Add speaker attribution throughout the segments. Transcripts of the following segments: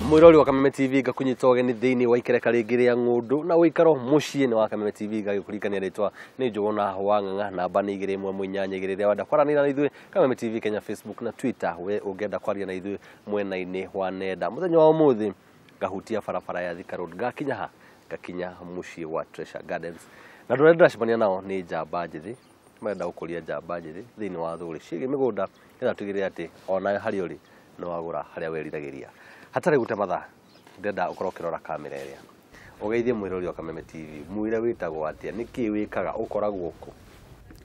Speaker 1: Mwirori wa Kameme TV, ngakunyita ũgeni thĩinĩ wa ikereka rĩngĩ rĩa ng'ũndũ na ũikaro mũciĩ nĩ wa Kameme TV. Ngagĩkũririkania rĩtwa nĩ Njũgũna wa Ng'ang'a, namba nĩ 218 2. Rĩrĩa wenda kwaranĩria na ithuĩ, Kameme TV Kenya, Facebook na Twitter, we ũngĩenda kwaria na ithuĩ mwena-inĩ wa nenda. Mũthenya wa ũmũthĩ ngahutia barabara ya Thika Road, ngakinya ha ngakinya mũciĩ wa Treasure Gardens, na andũ arĩa ndĩracemania nao nĩ njamba njĩthĩ marenda gũkũria njamba njĩthĩ thĩinĩ wa thũgũrĩ ciĩgiĩ mĩgũnda, nĩgetha tũtigĩrĩre atĩ onawe harĩa ũrĩ nĩ wagũra harĩa weriragĩria. Hatarĩ gũte mathaa, ndĩrenda ũkorwo ũkĩrora kamera ĩrĩa ũgeithie mwĩrori wa Kameme TV, mwĩre wĩtagwo atĩa, nĩkĩĩ wĩkaga, ũkoragwo kũ?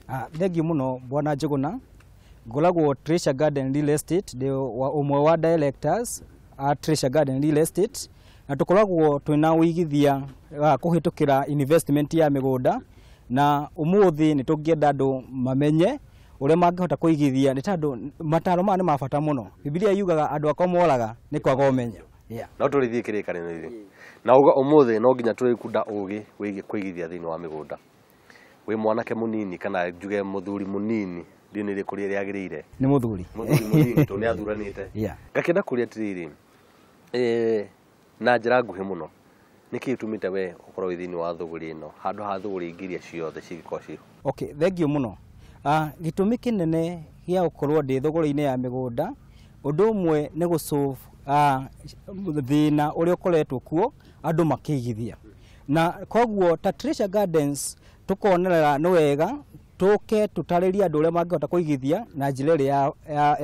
Speaker 2: Ah, thengiũ mũno bwana Njũgũna. Ngoragwo Treasure Garden Real Estate, ndĩ wa ũmwe wa directors a Treasure Garden Real Estate, na tũkoragwo twĩna ũigithia wa kũhĩtũkĩra investment ya mĩgũnda. Na ũmũthĩ nĩ tũngĩenda andũ mamenye ũrĩa mangĩhota kũigithia, nĩ tondũ mataro maya nĩ ma bata mũno. Bibilia yugaga andũ akwa moraga nĩ kwaga ũmenyo, yeah.
Speaker 1: No tũrĩthiĩ kĩrĩkanĩro-inĩ na uga ũmũthĩ no nginya tũrĩkunda ũgĩ wĩgiĩ kũigithia thĩinĩ wa mĩgũnda. Wĩ mwanake mũnini kana njuge mũthuri mũnini, ndiũ nĩ rĩkũ rĩrĩa rĩagĩrĩire?
Speaker 2: Nĩ mũthuri.
Speaker 1: Mũthuri mũnini tondũ nĩ athuranĩte. Ngakĩenda kũria atĩrĩrĩ, na njĩra nguhĩ mũno, nĩkĩ gĩtũmĩte we ũkorwo wĩ thĩinĩ wa thũgũrĩ ĩno handũ ha thũgũrĩ ingĩ iria ciothe cingĩkorwo ciĩho?
Speaker 2: Okay, thengiũ mũno. Ah, gĩtũmi kĩnene gĩa gũkorwo ndĩ thũgũrĩ-inĩ ya mĩgũnda, ũndũ ũmwe nĩ gũ thĩna ũrĩa ũkoretwo kuo andũ makĩigithia, na koguo ta Treasure Gardens tũkonerera nĩ wega tũke tũtarĩrie andũ ũrĩa mangĩhota kũigithia na njĩra ĩrĩa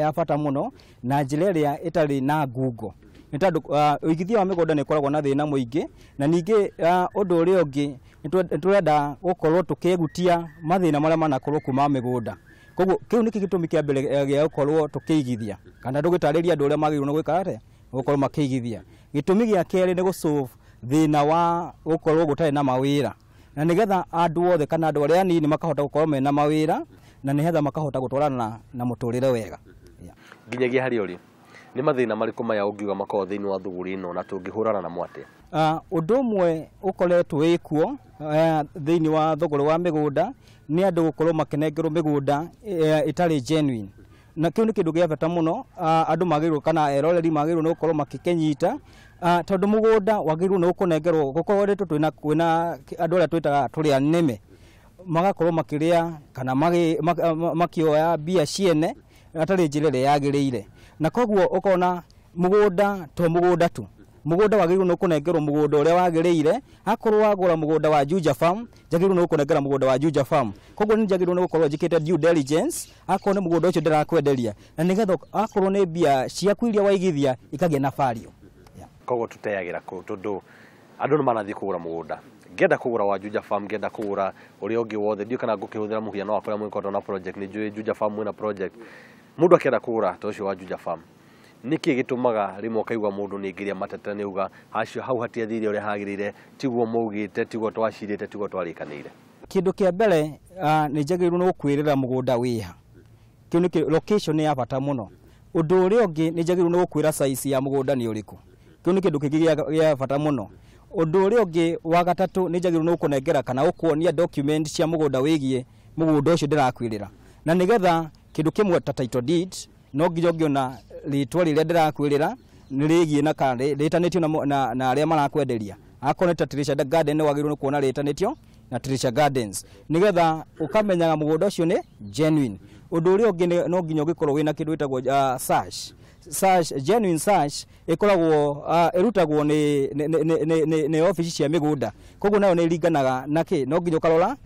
Speaker 2: ya bata mũno na njĩra ĩrĩa ĩtarĩ na ngungo, nĩ tondũ ũigithia wa mĩgũnda nĩ ũkoragwo na thĩna mũingĩ. Na ningĩ ũndũ ũrĩa ũngĩ nĩ tũrenda gũkorwo tũkĩegutia mathĩna marĩa manakorwo kuma mĩgũnda. Koguo kĩu nĩkĩo gĩtũmi kĩa mbere gĩa gũkorwo tũkĩigithia kana tũgĩtarĩria andũ ũrĩa magĩrĩirwo nĩ gwĩka atĩa, gũkorwo makĩigithia. Gĩtũmi gĩa kerĩ nĩ gũ thĩna wa gũkorwo gũtarĩ na mawĩra, na nĩgetha andũ othe kana andũ arĩa anini makahota gũkorwo mena mawĩra, na nĩgetha makahota gũtwarana na mũtũrĩre wega. Yeah.
Speaker 1: Nginyagia harĩa ũrĩ, nĩ mathĩna marĩkũ maya ũngiuga makoragwo thĩinĩ wa thũgũrĩ ĩno, na tũngĩhũrana namo atĩa?
Speaker 2: Ũndũ ũmwe ũkoretwo wĩkuo thĩinĩ wa thũgũrĩ wa mĩgũnda nĩ andũ gũkorwo makĩnengerwo mĩgũnda ĩtarĩ genuine, na kĩu nĩ kĩndũ gĩa bata mũno. Andũ magĩrĩirwo kana eroreri magĩrĩirwo nĩ gũkorwo makĩkĩnyita, tondũ mũgũnda wagĩrĩirwo nĩ gũkũnengerwo gũkoretwo twĩna kwĩna andũ arĩa twĩtaga tũrĩ anĩme magakorwo makĩrĩa kana makĩoya mbia ciene hatarĩ njĩra ĩrĩa yagĩrĩire. Na koguo ũkona mũgũnda to mũgũnda tu, mũgũnda wagĩrĩirwo nĩ kũnengerwo mũgũnda ũrĩa wagĩrĩire. Akorwo wagũra mũgũnda wa Juja Farm, njagĩrĩirwo nĩ gũkũnengera mũgũnda wa Juja Farm. Koguo nĩ njagĩrĩirwo nĩ gũkorwo njĩkĩte due diligence akorwo nĩ mũgũnda ũcio ndĩrakwenderia, na nĩgetha akorwo nĩ mbia ciaku iria waigithia ikagĩa na value. Yeah.
Speaker 1: Koguo tũteagĩra kũ? Tondũ andũ nĩ marathiĩ kũgũra mũgũnda, ngĩenda kũgũra wa Juja Farm, ngĩenda kũgũra ũrĩa ũngĩ wothe, ndiũ kana ngũkĩhũthĩra mũhiano wa kũrĩa mũgĩkoretwo na project. Nĩ njũĩ Juja Farm mwĩna project. Mũndũ akĩenda kũgũra ta ũcio wa Juja Farm, nĩkĩ gĩtũmaga rĩmwe ũkaigua mũndũ nĩ aingĩria mateta, nĩ uga hacio hau hatiathire ũrĩa hagĩrĩire, tiguo maugĩte, tiguo twacirĩte, tiguo twarĩkanĩire?
Speaker 2: Kĩndũ kĩa mbere, nĩ njagĩrĩirwo nĩ gũkwĩrĩra mũgũnda wĩha. Kĩu nĩkĩo location nĩ ya bata mũno. Ũndũ ũrĩa ũngĩ, nĩ njagĩrĩirwo nĩ gũkwĩra size ya mũgũnda nĩ ũrĩkũ. Kĩu nĩ kĩndũ kĩngĩ gĩa bata mũno. Ũndũ ũrĩa ũngĩ wa gatatũ, nĩ njagĩrĩirwo nĩ gũkũnengera kana gũkuonia document cia mũgũnda wĩgiĩ mũgũnda ũcio ndĩrakwĩrĩra, na nĩgetha kĩndũ kĩmwe ta title deed, no nginya ũngĩona rĩtwa rĩrĩa ndĩrakwĩrĩra nĩ rĩgiĩ na kana rĩtanĩtio na arĩa marakwenderia. Akorwo nĩ ta Treasure Garden, nĩ wagĩrĩirwo nĩ kuona rĩtanĩtio na Treasure Gardens, nĩgetha ũkamenyaga mũgũnda ũcio nĩ genuine. Ũndũ ũrĩa ũngĩ no nginya ũgĩkorwo wĩna kĩndũ gĩtagwo search. Search, genuine search ĩkoragwo ĩrutagwo nĩ obici cia mĩgũnda. Koguo nayo nĩ ĩringanaga na kĩ, no nginya ũkarora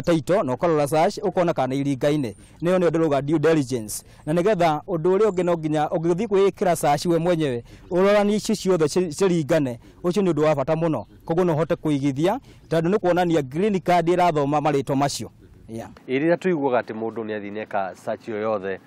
Speaker 2: title na ũkarora search, ũkona kana nĩ iringaine. Nĩyo nĩyo ndĩrauga due diligence. Na nĩgetha ũndũ ũrĩa ũngĩ, no nginya ũngĩthiĩ kwĩĩkĩra search we mwenyewe, ũroranie icio ciothe ciringane. Ũcio nĩ ũndũ wa bata mũno. Koguo no ũhote kũigithia tondũ nĩ kuonania green card ĩrathoma marĩtwa macio, yeah.
Speaker 1: Ĩ rĩrĩa tũiguaga atĩ mũndũ nĩ athiĩ neka search ĩyo yothe,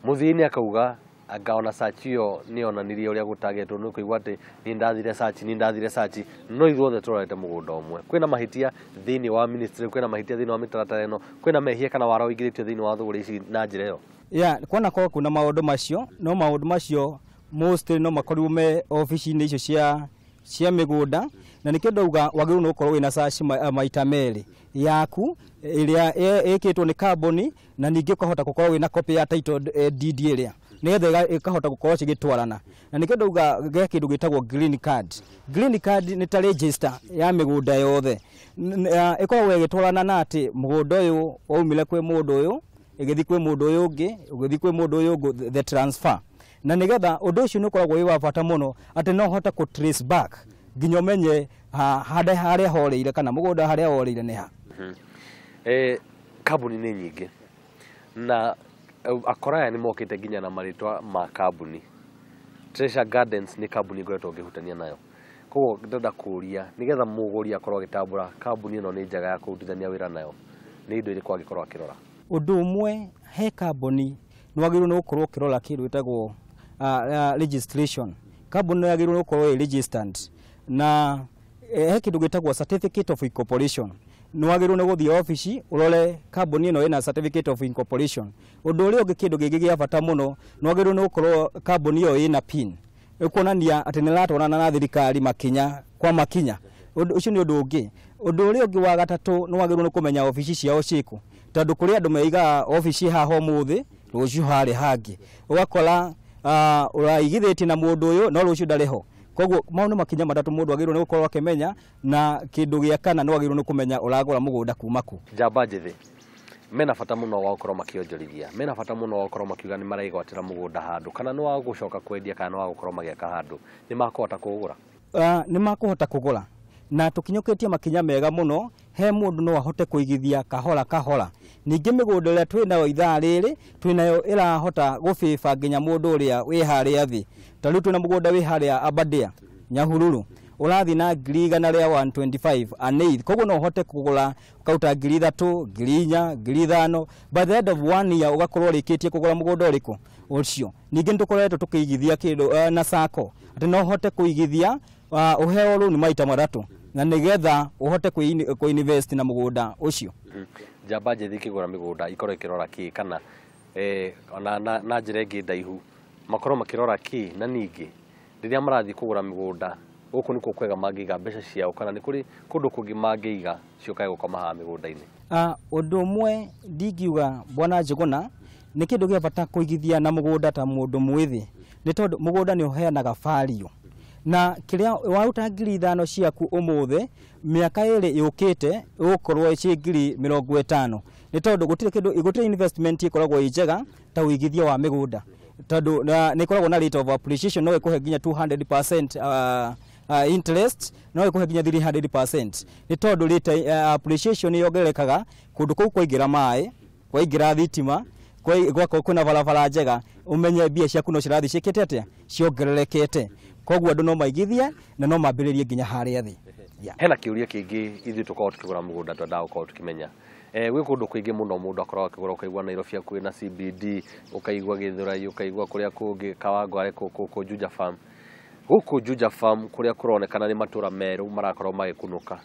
Speaker 1: mũthia-inĩ akauga anga ona search ĩyo nĩ yonanirie ũrĩa gũtagĩtwo, nĩ kũigua atĩ niĩ ndathire search, niĩ ndathire search, no ithuothe tũrorete mũgũnda ũmwe. Kwĩna mahĩtia thĩinĩ wa ministry, kwĩna mahĩtia thĩinĩ wa mĩtaratara ĩno, kwĩna mehia kana wara ũingĩrĩtio thĩinĩ wa thũgũrĩ ici na njĩra ĩyo?
Speaker 2: Yeah, kwana korwo kwĩna maũndũ macio, no maũndũ macio mostly no makorirwo me obici-inĩ icio cia cia mĩgũnda, na nĩkĩo ndauga wagĩrĩirwo nĩ gũkorwo wĩna search maita merĩ, yaku ĩrĩa ĩkĩtwo nĩ kambuni, na ningĩ ũkahota gũkorwo wĩna copy ya title deed ĩrĩa, nĩgetha ĩkahota gũkorwo cigĩtwarana. Na nĩkĩo ndauga ge kĩndũ gĩtagwo green card. Green card nĩ ta register ya mĩgũnda yothe. Ĩkoragwo ĩgĩtwarana na atĩ mũgũnda ũyũ waumire kwĩ mũndũ ũyũ, ĩgĩthiĩ kwĩ mũndũ ũyũ ũngĩ, ũgĩthiĩ kwĩ mũndũ ũyũ ũngĩ, the transfer. Na nĩgetha ũndũ ũcio nĩ ũkoragwo wĩ wa bata mũno, atĩ no ũhote kũ trace back nginya ũmenye harĩa harĩa horĩire, kana mũgũnda harĩa worĩire nĩ ha.
Speaker 1: Kambuni nĩ nyingĩ na akora aya nĩ mokĩte nginya na marĩtwa ma kambuni. Treasure Gardens nĩ kambuni ngoretwo ngĩhutania nayo, koguo ndĩrenda kũria, nĩgetha mũgũri akorwo agĩtambũra kambuni ĩno nĩ njega ya kũrutithania wĩra nayo, nĩ indo irĩkũ angĩkorwo akĩrora?
Speaker 2: Ũndũ ũmwe, he kambuni nĩ wagĩrĩirwo nĩ gũkorwo ũkĩrora kĩndũ gĩtagwo registration. Kambuni nĩ yagĩrĩirwo nĩ gũkorwo ĩ registered, na he kĩndũ gĩtagwo certificate of incorporation. Nĩ wagĩrĩirwo nĩ gũthiĩ obici ũrore kambuni ĩno ĩna certificate of incorporation. Ũndũ ũrĩa ũngĩ, kĩndũ gĩngĩ gĩa bata mũno, nĩ wagĩrĩirwo nĩ gũkorwo kambuni ĩyo ĩna PIN, ĩkuonania atĩ nĩ ĩratwarana na thirikari makinya kwa makinya. Ũndũ ũcio nĩ ũndũ ũngĩ. Ũndũ ũrĩa ũngĩ wa gatatũ, nĩ wagĩrĩirwo nĩ kũmenya obici ciao ciĩkũ, tondũ kũrĩ andũ meigaga obici haha ũmũthĩ, rũciũ harĩ hangĩ, ũgakora ũraigithĩtie na mũndũ ũyũ no rũciũ ndarĩ ho. Koguo mau nĩ makinya matatũ mũndũ agĩrĩirwo nĩ gũkorwo akĩmenya. Na kĩndũ gĩa kana, nĩ wagĩrĩirwo nĩ kũmenya ũragũra mũgũnda kuma kũ.
Speaker 1: Njamba njĩthĩ mena bata mũno wa gũkorwo makĩonjorithia, mena bata mũno wa gũkorwo makiuga nĩ maregwatĩra mũgũnda handũ, kana nĩ wa gũcoka kwendia, kana nĩ wa gũkorwo magĩaka handũ, nĩ makũhota kũgũra?
Speaker 2: Nĩ makũhota kũgũra, na tũkinyũkĩtie makinya mega mũno, he mũndũ no ahote kũigithia kahora kahora. Ningĩ mĩgũnda ĩrĩa twĩ nayo ithaa rĩrĩ, twĩ nayo ĩrahota gũbĩba nginya mũndũ ũrĩa wĩ harĩa thĩ. Ta rĩu twĩna mũgũnda wĩ harĩa Aberdare, Nyahururu, ũrathiĩ na 125,000 an eighth. Koguo no ũhote kũgũra ũkaruta 3,000, 4,000, 5,000, by the end of one year ũgakorwo ũrĩkĩtie kũgũra mũgũnda ũrĩkũ ũcio. Ningĩ nĩ tũkoretwo tũkĩigithia kĩndũ na sacco, atĩ no ũhote kũigithia, ũheo rũni maita matatũ, na nĩgetha ũhote kũ-invest na mũgũnda ũcio.
Speaker 1: Njamba njĩthĩ ikĩgũra mĩgũnda ikorwo ikĩrora kĩ, kana ona na njĩra ĩngĩ ndaihu makorwo makĩrora kĩ? Na ningĩ rĩrĩa marathiĩ kũgũra mĩgũnda, gũkũ nĩkuo kwega mangĩiga mbeca ciao, kana nĩ kũrĩ kũndũ kũngĩ mangĩiga ciũkage gũkoma haha mĩgũnda-inĩ?
Speaker 2: Ũndũ ũmwe ndingiuga, bwana Njũgũna, nĩ kĩndũ gĩa bata kũigithia na mũgũnda ta mũndũ mwĩthĩ, nĩ tondũ mũgũnda nĩ ũheanaga value, na kĩrĩa waruta 5,000 ciaku ũmũthĩ, mĩaka 2 yũkĩte ũgũkorwo ciĩ 50,000, nĩ tondũ gũtirĩ kĩndũ, gũtirĩ investment ĩkoragwo ĩ njega ta ũigithia wa mĩgũnda, tondũ nĩ ĩkoragwo na rate of appreciation, no ĩkũhe nginya 200% interest, no ĩkũhe nginya 300%, nĩ tondũ rate appreciation yongererekaga kũndũ kũu kwaingĩra maĩ, kwaingĩra thitima, gwakorwo kwĩna barabara njega, ũmenye mbia ciaku no cirathiĩ ciĩkĩte atĩa, ciongererekete. Koguo andũ no maigithie na no mambĩrĩrie nginya harĩa thĩ. Yeah.
Speaker 1: Hena kĩũria kĩngĩ, ithuĩ tũkoragwo tũkĩgũra mũgũnda twendaga gũkorwo tũkĩmenya, gwĩ kũndũ kũingĩ mũno mũndũ akoragwo akĩgũra, ũkaigua Nairobi hakuhĩ na CBD, ũkaigua Gĩthũrai, ũkaigua kũrĩa kũngĩ Kawangware, kũkũ Juja Farm, gũkũ Juja Farm kũrĩa kũronekana nĩ matũra merũ marakorwo magĩkunũka.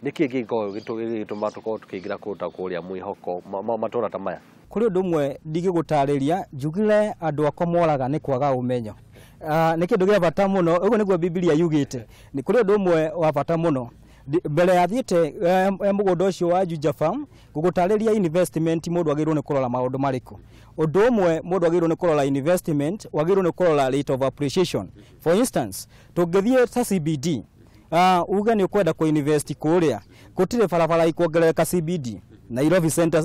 Speaker 1: Nĩ kĩĩ kĩngĩkorwo gĩgĩtũma tũkorwo tũkĩingĩra kũndũ ta kũrĩa mwĩhoko matũra ta maya?
Speaker 2: Kũrĩ ũndũ ũmwe ndingĩgũtarĩria, njugire andũ akwa moraga nĩ kwaga ũmenyo. Nĩ kĩndũ gĩa bata mũno, ũguo nĩguo Bibilia yugĩte. Nĩ kũrĩ ũndũ ũmwe wa bata mũno. Mbere ya thiĩte mũgũnda ũcio wa Juja Farm gũgũtarĩria investment, mũndũ agĩrĩirwo nĩ kũrora maũndũ marĩkũ? Ũndũ ũmwe mũndũ agĩrĩirwo nĩ kũrora investment, wagĩrĩirwo nĩ kũrora rate of appreciation. For instance, tũngĩthiĩ ta CBD, uge nĩ ũkwenda kũ-invest kũrĩa, gũtirĩ barabara ikuongerereka CBD, Nairobi Center,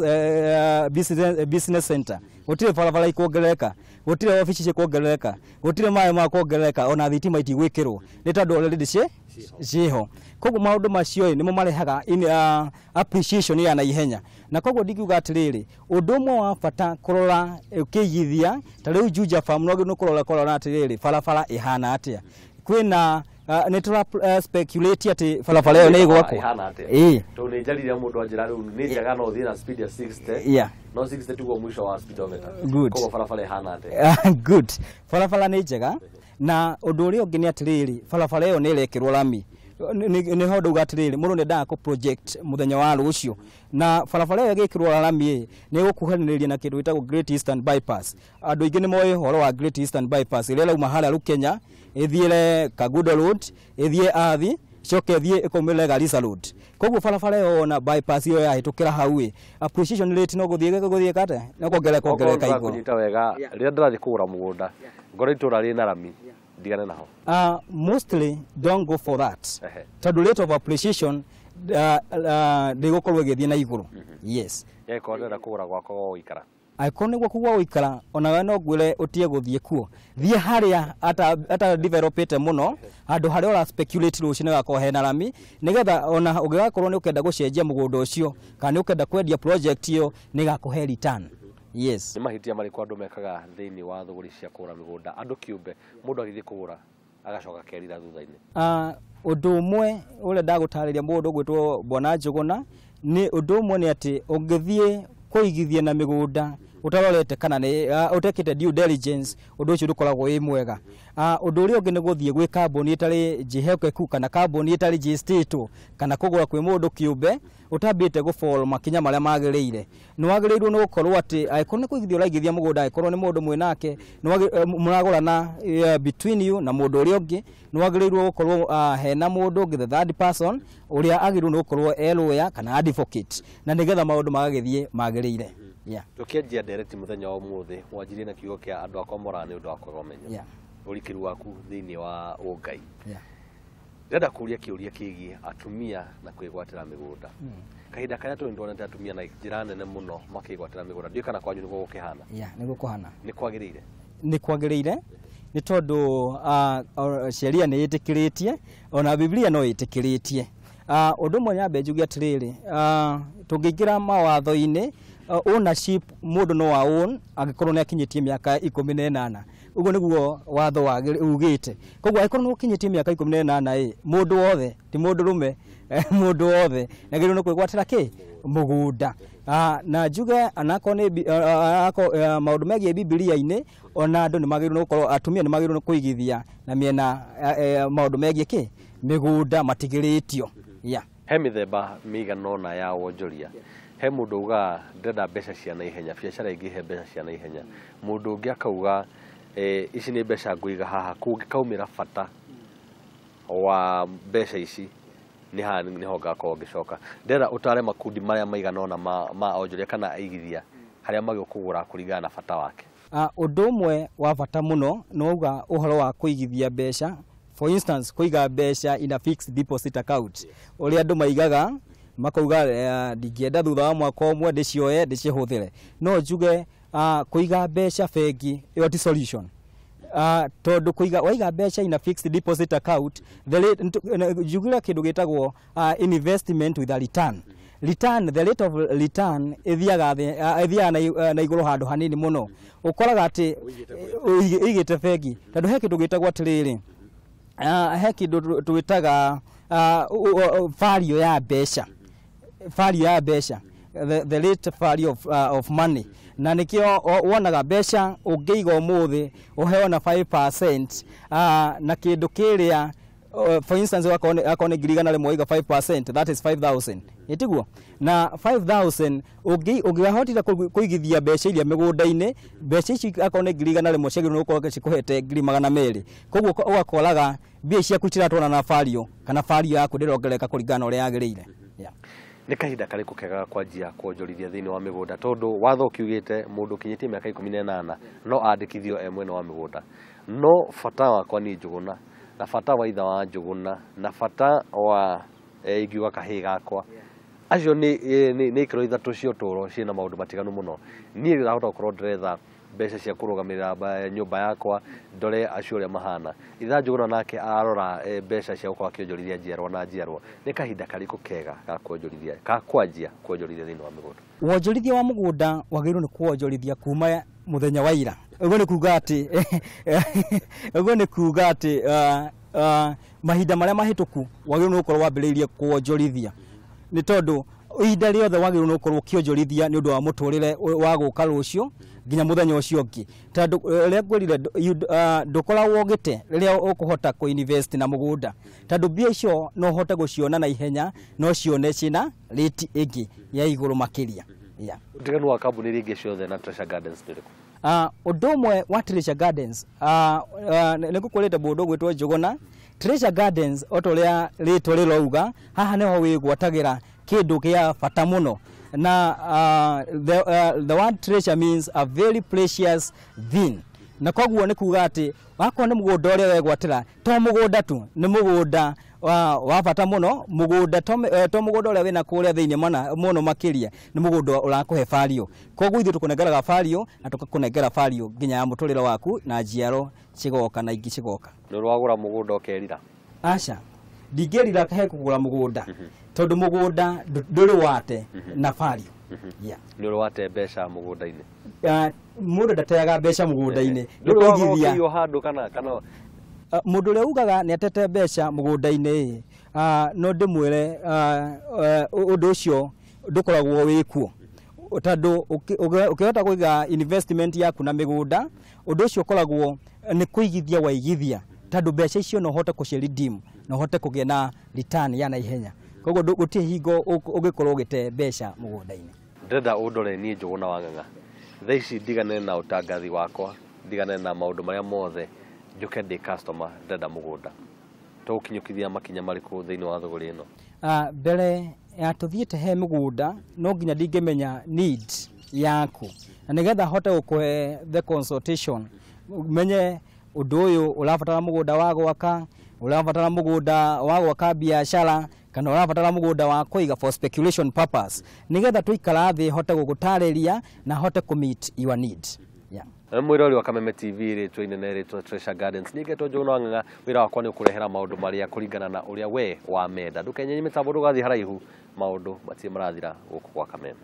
Speaker 2: business center, gũtirĩ barabara ikuongerereka, gũtirĩ obici cikuongerereka, gũtirĩ maĩ ma kuongerereka, ona thitima itigwĩkĩrwo, nĩ tondũ already ciĩho. Koguo maũndũ macio ĩ, nĩmo marehaga appreciation ya naihenya. Na koguo ndingiuga atĩrĩrĩ, ũndũ ũmwe wa bata kũrora ũkĩigithia ta rĩu Juja Farm, no nĩ kũrora atĩrĩrĩ, barabara ĩhana atĩa, kwĩna nĩ tũra speculate atĩ barabara ĩyo nĩ ĩgwakwo.
Speaker 1: Ĩhana atĩa?
Speaker 2: Ĩĩ.
Speaker 1: Tondũ nĩ njarire mũndũ anjĩra rĩu nĩ njega, no ũthiĩ na speed ya 60, no 60 tiguo mũico wa speedometer.
Speaker 2: Good.
Speaker 1: Koguo barabara ĩhana atĩa?
Speaker 2: Good, barabara nĩ njega. Na ũndũ ũrĩa ũngĩ nĩ atĩrĩrĩ, barabara ĩyo nĩ ĩrekĩrwo rami. Nĩho ndauga atĩrĩrĩ, mũndũ nĩendaga kũ project mũthenya wa rũciũ, na barabara ĩyo ĩgĩkĩrwo rami nĩ ĩgũkuhanĩrĩria na kĩndũ gĩtagwo Great Eastern Bypass. Andũ aingĩ nĩ moĩ ũhoro wa Great Eastern Bypass ĩrĩa ĩrauma harĩa Rukenya ĩthiĩre Kagudo Road, ĩthiĩ Athi, coke ĩthiĩ ĩkaumĩrĩre Garissa Road. Koguo barabara ĩyo ona bypass ĩyo yahĩtũkĩra hau ĩ, appreciation rate no gũthiĩ gũthiĩ kate no kuongerereka kuongerereka igũrũ.
Speaker 1: Kũnyita wega, rĩrĩa ndĩrathiĩ kũgũra mũgũnda ngoro itũra rĩna rami, ndigane naho?
Speaker 2: Mostly don't go for that, tondũ rate of appreciation ndĩgũkorwo ĩgĩthiĩ na igũrũ. Yes.
Speaker 1: Yagĩkorwo ndĩrenda kũgũra gwakwa gwa gũikara?
Speaker 2: Angĩkorwo nĩ gwaku gwa gũikara, onawe no ngwĩre ũtige gũthiĩ kuo, thiĩ harĩa ata developĩte mũno, handũ harĩa ũra speculate rũciũ nĩgakorwo hena rami, nĩgetha ona ũngĩgakorwo nĩ ũkenda gũcenjia mũgũnda ũcio kana nĩ ũkenda kwendia project ĩyo, nĩgakũhe return. Yes.
Speaker 1: Nĩ mahĩtia marĩkũ andũ mekaga thĩinĩ wa thũgũrĩ cia kũgũra mĩgũnda, andũ kĩũmbe, mũndũ agĩthiĩ kũgũra agacoka akerira thutha-inĩ?
Speaker 2: Ũndũ ũmwe ũrĩa ndagũtarĩria mũndũ ũgwĩtwo Bwana Njũgũna nĩ ũndũ ũmwe nĩ atĩ ũngĩthiĩ kũigithia na mĩgũnda ũtarorete kana nĩ ũtekĩte due diligence, ũndũ ũcio ndũkoragwo wĩ mwega. Ũndũ ũrĩa ũngĩ nĩ gũthiĩ gwĩ kambuni ĩtarĩ njĩhokeku kana kambuni ĩtarĩ registered, kana kũgũra kwĩ mũndũ kĩũmbe ũtambĩte gũ makinya marĩa magĩrĩire. Nĩ wagĩrĩirwo nĩ gũkorwo atĩ angĩkorwo nĩ kũigithia ũraigithia mũgũnda, angĩkorwo nĩ mũndũ mwĩnake mũragũrana between you na mũndũ ũrĩa ũngĩ, nĩ wagĩrĩirwo gũkorwo hena mũndũ ũngĩ, the third person, ũrĩa agĩrĩirwo nĩ gũkorwo e lawyer kana advocate, na nĩgetha maũndũ magagĩthiĩ magĩrĩire. Yeah.
Speaker 1: Tũkĩanjia ndereti mũthenya wa ũmũthĩ, wanjirie na kiugo kĩa andũ akwa moraga nĩ ũndũ wa kwaga ũmenyo. Ũrikĩru waku thĩinĩ wa ũngai. Ndĩrenda kũria kĩũria kĩgiĩ atumia na kwĩgwatĩra mĩgũnda. Kahinda karĩa tũrĩ nĩtuonete atumia na njĩra nene mũno makĩgwatĩra mĩgũnda. Ndiũĩ kana kwanyu nĩguo gũkĩhana.
Speaker 2: Yeah, nĩguo kũhana.
Speaker 1: Nĩ kwagĩrĩire?
Speaker 2: Nĩ kwagĩrĩire, nĩ tondũ sheria nĩ ĩtĩkĩrĩtie, ona Biblia no ĩtĩkĩrĩtie. Ũndũ ũmwe nyambe njuge atĩrĩrĩ, tũngĩingĩra mawatho-inĩ, ownership mũndũ no a own angĩkorwo nĩ akinyĩtie mĩaka 18. Ũguo nĩguo watho ugĩte. Koguo angĩkorwo nĩ ũkinyĩtie mĩaka 18 ĩ, mũndũ wothe, ti mũndũ rũme, mũndũ wothe nĩagĩrĩirwo nĩ kwĩgwatĩra kĩ mũgũnda. Na njuge anakorwo nĩ maũndũ megiĩ Bibilia-inĩ, ona andũ nĩ magĩrĩirwo nĩ gũkorwo, atumia nĩ magĩrĩirwo nĩ kũigithia na mĩena maũndũ megiĩ kĩ mĩgũnda matigĩrĩtio. Yeah.
Speaker 1: He mĩthemba mĩigana ũna ya wonjoria. He mũndũ ugaga ndĩrenda mbeca cia naihenya, biacara ĩngĩhe mbeca cia naihenya. Mũndũ ũngĩ akauga ici nĩ mbeca ngũiga haha, kũngĩkaumĩra bata wa mbeca ici nĩ haha nĩho ngakorwo ngĩcoka. Ndĩrenda ũtare makundi marĩa maigana ũna ma onjoria kana aigithia harĩa magĩrĩirwo kũgũra kũringana na bata wake.
Speaker 2: Ũndũ ũmwe wa bata mũno nĩ wauga ũhoro wa kũigithia mbeca, for instance kũiga mbeca in a fixed deposit account, ũrĩa andũ maigaga makauga ndingĩenda thutha wa mwaka ũmwe ndĩcioe ndĩcihũthĩre. No njuge kũiga mbeca bengi ĩyo ti solution. Tondũ kũiga waiga mbeca in a fixed deposit account, the rate, njugire kĩndũ gĩtagwo investment with a return. Return, the rate of return ĩthiaga thĩ, ĩthiaga na igũrũ handũ hanini mũno. Ũkoraga atĩ ũigĩte bengi, tondũ he kĩndũ gĩtagwo atĩrĩrĩ, he kĩndũ twĩtaga value ya mbeca, value ya mbeca, the rate value of money. Na nikio wonaga mbeca ũngĩiga ũmũthĩ ũheo na 5% na kĩndũ kĩrĩa, for instance akorwo nĩ 100,000 waiga 5%, that is 5000, ĩtiguo? Na 5000 ũngĩahotire kũigithia mbeca iria mĩgũnda-inĩ, mbeca ici akorwo nĩ 100,000 ciagĩrĩirwo gũkorwo cikũhete 200,000. Koguo ũgakoraga mbia ciaku itiratwarana na value, kana value yaku ndĩrongerereka kũringana na ũrĩa yagĩrĩire. Yeah.
Speaker 1: Nĩ kahinda karĩkũ kega ga kwanjia kuonjorithia thĩinĩ wa mĩgũnda, tondũ watho ũkiugĩte mũndũ ũkinyĩtie mĩaka 18 no andĩkithio e mwene wa mĩgũnda? No bata wakwa niĩ Njũgũna, na bata wa ithe wa Njũgũna, na bata wa ingiuga kahĩĩ gakwa, acio nĩ ikĩro ithatũ cia ũtũũro ciĩna maũndũ matiganu mũno. Niĩ ndĩrahota gũkorwo ndĩretha mbeca cia kũrũgamĩrĩra nyũmba yakwa, ndore acio ũrĩa mahana. Itha Njũgũna nake arora mbeca cia gũkorwo akĩonjorithia njiarwa na njiarwa. Nĩ kahinda karĩkũ kega ga kuonjorithia, ga kwanjia kuonjorithia thĩinĩ wa mĩgũnda?
Speaker 2: Wonjorithia wa mũgũnda wagĩrĩirwo nĩ kuonjorithia kuma mũthenya wa ira. Ũguo nĩ kuga atĩ ũguo nĩ kuga atĩ mahinda marĩa mahĩtũku wagĩrĩirwo nĩ gũkorwo wambĩrĩirie kuonjorithia, nĩ tondũ Ihinda rĩothe wagĩrĩirwo nĩ gũkorwo ũkĩonjorithia nĩ ũndũ wa mũtũrĩre wa gũka rũciũ nginya mũthenya ũcio ũngĩ, tondũ ũrĩa ngwĩrire, ndũkoragwo ũgĩte rĩrĩa ũkũhota kũ invest na mũgũnda, tondũ mbia icio no ũhote gũciona na ihenya, no cione ciĩna rate ĩngĩ ya igũrũ makĩria. Yeah.
Speaker 1: Ũtiganu wa kambuni iria ingĩ ciothe na Treasure Gardens nĩ ũrĩkũ?
Speaker 2: Ũndũ ũmwe wa Treasure Gardens, nĩ ngũkwĩrĩte mũndũ ũgwĩtwo Njũgũna. Treasure Gardens, o ta ũrĩa rĩtwa rĩrauga, haha nĩho wĩgwatagĩra kĩndũ kĩa bata mũno, na the word treasure means a very precious thing, na koguo nĩ kuga atĩ wakorwo nĩ mũgũnda ũrĩa wegwatĩra, to mũgũnda tu, nĩ mũgũnda wa bata mũno, mũgũnda to mũgũnda ũrĩa wĩna kũrĩa thĩinĩ mana mũno makĩria, nĩ mũgũnda ũrakũhe value. Koguo ithuĩ tũkũnengeraga value na tũgakũnengera value nginya ya mũtũrĩre waku na njiaro cigoka na ingĩ cigoka.
Speaker 1: Nĩ ũrĩ wagũra mũgũnda ũkerira?
Speaker 2: Aca, ndingĩrira he kũgũra mũgũnda, tondũ mũgũnda ndũrĩ wate na value. Yeah.
Speaker 1: Nĩ ũrĩ wate mbeca mũgũnda-inĩ?
Speaker 2: Mũndũ ndateaga mbeca mũgũnda-inĩ.
Speaker 1: Nĩ ũrĩ wagũra
Speaker 2: kũigithia.
Speaker 1: Ũkĩiywo handũ kana?
Speaker 2: Mũndũ ũrĩa ugaga nĩ atete mbeca mũgũnda-inĩ ĩ, no ndĩmwĩre ũndũ ũcio ndũkoragwo wĩ kuo, tondũ ũkĩhota kũiga investment yaku na mĩgũnda, ũndũ ũcio ũkoragwo nĩ kũigithia waigithia, tondũ mbeca icio no ũhote kũci redeem na ũhote kũgĩa na return ya naihenya. Koguo gũtirĩ hingo ũngĩkorwo ũgĩte mbeca mũgũnda-inĩ.
Speaker 1: Ndĩrenda ũndore niĩ Njũgũna wa Ng'ang'a thaa ici, ndigane na ũtangathi wakwa, ndigane na maũndũ marĩa mothe, njũke ndĩ customer, ndĩrenda mũgũnda. Tũgũkinyũkithia makinya marĩkũ thĩinĩ wa thũgũrĩ ĩno?
Speaker 2: Mbere ya tũthiĩte he mũgũnda, no nginya ndingĩmenya need yaku, na nĩgetha hote gũkũhe the consultation, menye ũndũ ũyũ ũrabatara mũgũnda wa gwaka, ũrabatara mũgũnda wa gwaka biacara, kana ũrabatara mũgũnda wa kũiga for speculation purpose, nĩgetha tũikara thĩ hote gũgũtarĩria na hote kũ meet your need. Yeah.
Speaker 1: Mwĩrori wa Kameme TV, rĩtwa inene rĩtwa Treasure Gardens, ningĩ Njũgũna wa Ng'ang'a. Wĩra wakwa nĩ ũkũrehera maũndũ marĩa kũringana na ũrĩa we wamenda. Ndũkenyenye mĩtambo, ndũgathiĩ haraihu, maũndũ matirĩ marathira gũkũ gwa Kameme.